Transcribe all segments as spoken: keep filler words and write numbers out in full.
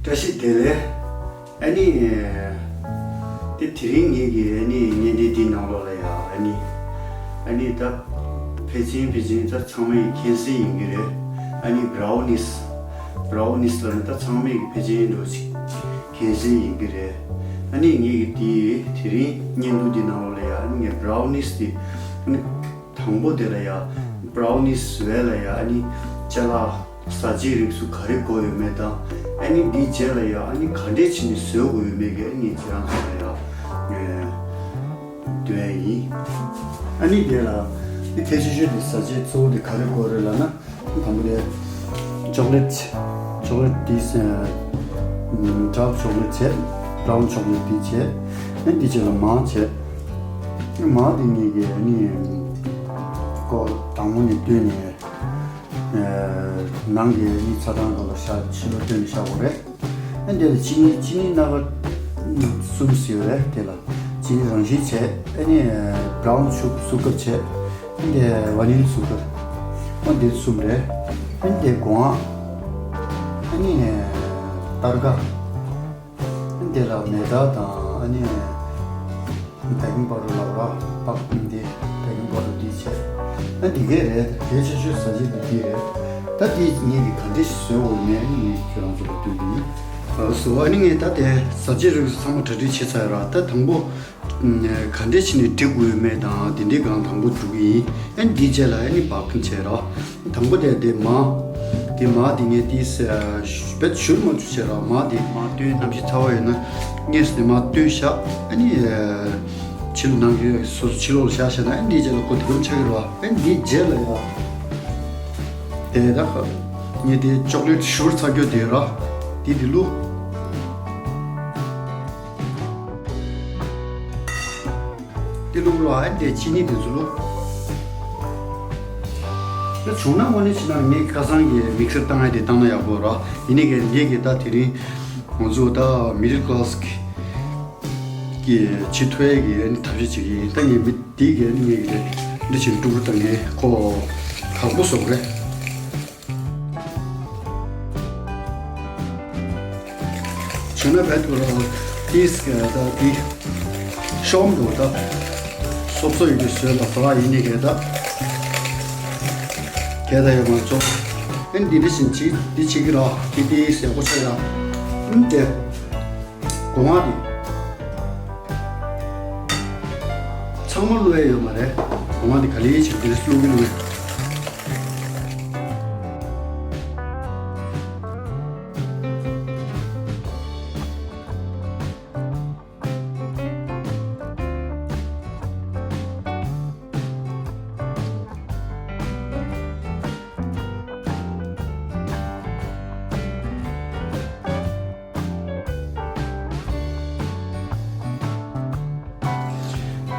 བཀྲ་ཤིས་བདེ་ལེགས། ཨ་ནི། དེ་དེ་རིང་ངེད་ཀྱི་ཨ་ནི་བརྙན་འཕྲིན་འདི་ནང་ལོགས་ལ་ཡ་ཨ་ནི། ཨ་ནི་ད། ཕལ་ཆེར་ཕལ་ཆེར་ད་ཚང་མས་མཁྱེན་གསལ་ཡིན་གྱི་རེད། ཨ་ནི་brownies། brownies ལབ་ན་ད་ཚང་མས་ཀྱི་ཕལ་ཆེར་འགྲོ་ཅིག་མཁྱེན་གསལ་ཡིན་གྱི་རེད། ཨ་ནི་ངེད་ཀྱི་དེ་དེ་རིང་བརྙན་ཐུང་འདི་ནང་ལོགས་ལ་ཡ་ཨ་ནི་ངས་brownies དེ་ཨ་ནི། དང་པོ་དེ་ལ་ཡ་brownies བཟོ་ཡ་ལ་ཡ་ཨ་ནི་ཅ་ལག་བཟའ་བཅའི་རིགས་སུ་ག་རེ་དགོས་ཡོད་མེད་དང་། ཨ་ནི་འདིའི་རྗེས་ལ་ཡ་ཨ་ནི་ག་འདྲས་བྱས་ནས་བཟོ་དགོས་ཡོད་མེད་ཀྱི་ཨ་ནི་ཁྱེད་རང་ཚོ་ལ་ཡ་ཨེ་སྟོན་ཡ་ཡིན། ཨ་ནི་དེ་ལ་འདི་གལ་ཆེ་ཤོས་དེ་བཟའ་བཅའི་གཙོ་བོ་དེ་ག་རེ་དགོས་རེད་ལབ་ན། དང་པོ་དེ་chocolate། chocolate དེ་dark chocolate བྱས། brown chocolate དེ་བྱས། ཨ་ནི་འདིའི་རྗེས་ལ་མར་བྱས། མར་དེ་ངེད་ཀྱིས་ཨ་ནི་ཀོ་དང་པོ་ནས་བཏོན་ནས། ནང་གི་ཨ་ནི་ཚ་གྲང་སྒང་ལ་བཞག་ཕྱི་ལོགས་བཏོན་ནས་བཞག་དགོས་རེད། ཨ་འདི་ལ་ཅི་ནི་ཅི་ནི་སྣ་ཁ་གསུམ་ཟེར་བ་རེད། དེ་ལ་ཅི་ནི་རང་བཞིན་བྱས། ཨ་ནི་brown sugar བྱས། ཨ་འདི་vanilla sugar ཨ་འདི་གསུམ་རེད། ཨ་འདི་སྒོང་ཨ་ནི་སྟར་ཀ་ཨ་འདི་ལ་མེ་ད་དང་ཨ་ནི། baking powder ལབ་ར། པགས་འདི་baking powder འདི་བྱས། ཨ་འདི་གས་རེད། གལ་ཆེ་ཤོས་བཟའ་བཅའི་འདི་འདི་རེད། ད་འདི་ངེད་ཀྱིས་ག་འདྲས་ཤིག་བཟོས་འོང་མེད་ཨ་ནི་ངས་ཁྱོད་རང་ཚོ་ལ་སྟོན་གྱི་ཡིན། ལགས་སོ། ཨ་ནི་ངས་ད་དེ་བཟའ་བཅའི་རིགས་ཚང་མ་གྲ་སྒྲིག་བྱས་ཚར་ཡོད་ར། ད་དང་པོ་ག་འདྲས་བྱས་ནས་སྒྲིག་དགོས་ཡོད་མེད་དང་དེ་འདྲའི་སྒང་དང་པོ་འགྲོ་གི་ཡིན། ཨ་ནི་འདིའི་རྗེས་ལ་ཨ་ནི་baking བྱས་ར། དང་པོ་དེ་དེ་མར། དེ་མར་དེ་ངས་དེ་བེད་ཞུར་མ་བཅུག་བྱས་ར། མར་དེ་མར་བཏོན། གནམ་གཤིས་ཚ་བ་ཡོད་ན་སྔས་སུ་དེ་མར་བཏོན་བཞག་ཨ་ནི་ཕྱི་ལོགས་ནང་གི་སོ་སོ་ཕྱི་ལོགས་ལ་བཞག་བྱས་ན་ཨ་ནི་དེའི་རྗེས་ལ་ཁོ་དེ་གམ་ཆགས་ཀྱི་རེད་བ། ཨ་ནི་དེའི་རྗེས་ལ་ཡ་དེ་ད་ངས་དེ་chocolate བཞུར་ཚར་རྒྱུ་དེ་ར། དེ་དེ་བླུགས། དེ་བླུགས་རོགས། ཨ་ནི་དེ་ཅི་ནི་དེ་ཚོ་བླུགས། དེ་བྱུང་ན་དངོས་གནས་བྱས་ན་ངས་ཁ་སང་གི་mixer བཏང་ཡ་དེ་བཏང་ན་ཡག་པོ་ར། ཡིན་ནའི་གི་ངས་གི་ད་དེ་རིང་ང་ཚོ་ད་middle class གི་བྱེད་ཐུབ་ཡ་གི་ཐབས་ཤེས་བྱེད་ཀྱི་ཡིན། ད་ངས་མི་དེ་གི་ངས་གི་འདི་བྱས་ནས་དཀྲུག་དཀྲུག་བཏང་གི་ཁོ་དགའ་པོ་བཟོ་གི་རེད། བྱས་ན་བལ་དུ་ར་ཏིས་ཀ་ད་ཏི་ཤོམ་དུ་ད་སོབ་སོ་ཡོད་དུ་བཟོས་ལ་ས་ལ་ཡིན་ནི་གེ་ད་གེ་ད་ཡོད་མ་ཚོ། ཨན་འདི་འདི་བཞིན་ཅི་འདི་བྱེད་ཀྱི་ར་ཏི་ཏི་ཟེར་གོ་ཆ་ཡ། ཨན་དེ་གོ་མ་དེ་ཚང་མ་བླུ་ཡ་ཡོད་མ་རེད། གོ་མ་དེ་ག་ལེ་བྱེད་འདི་རེ་བླུ་གི་བླུ་གི།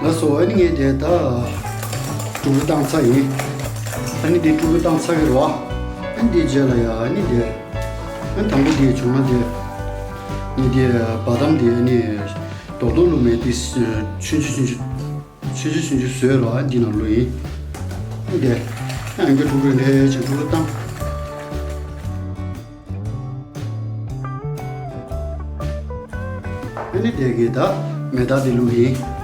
ལགས་སོ། ཨ་ནི་ངས་དེ་ད་དཀྲུག་རུ་བཏང་ཚར་ཡིན། ཨ་ནི་དེ་དཀྲུག་རུ་བཏང་ཚར་གི་རེད་བ། ཨ་ནི་དེའི་རྗེས་ལ་ཡ་ཨ་ནི་དེ་ཨ་ནི་དང་པོ་དེ་བྱུང་ན་དེ་ཨ་ནི་དེ་བ་དམ་དེ་ཨ་ནི་རྡོག་རྡོག་བླུགས་མེད་དེ་ཆུང་ཆུང་ཆུང་ཆུང་ཆུང་ཆུང་ཆུང་ཆུང་བཟོས་རོགས། ཨ་འདི་ནང་བླུགས་ཡིན། ཨ་འདི་ཨ་འདི་དཀྲུག་རུ་འདྲ་བྱས་དཀྲུག་རུ་བཏང་། ཨ་ནི་དེ་གི་ད་མེ་ཏོག་དེ་བླུགས་ཡིན།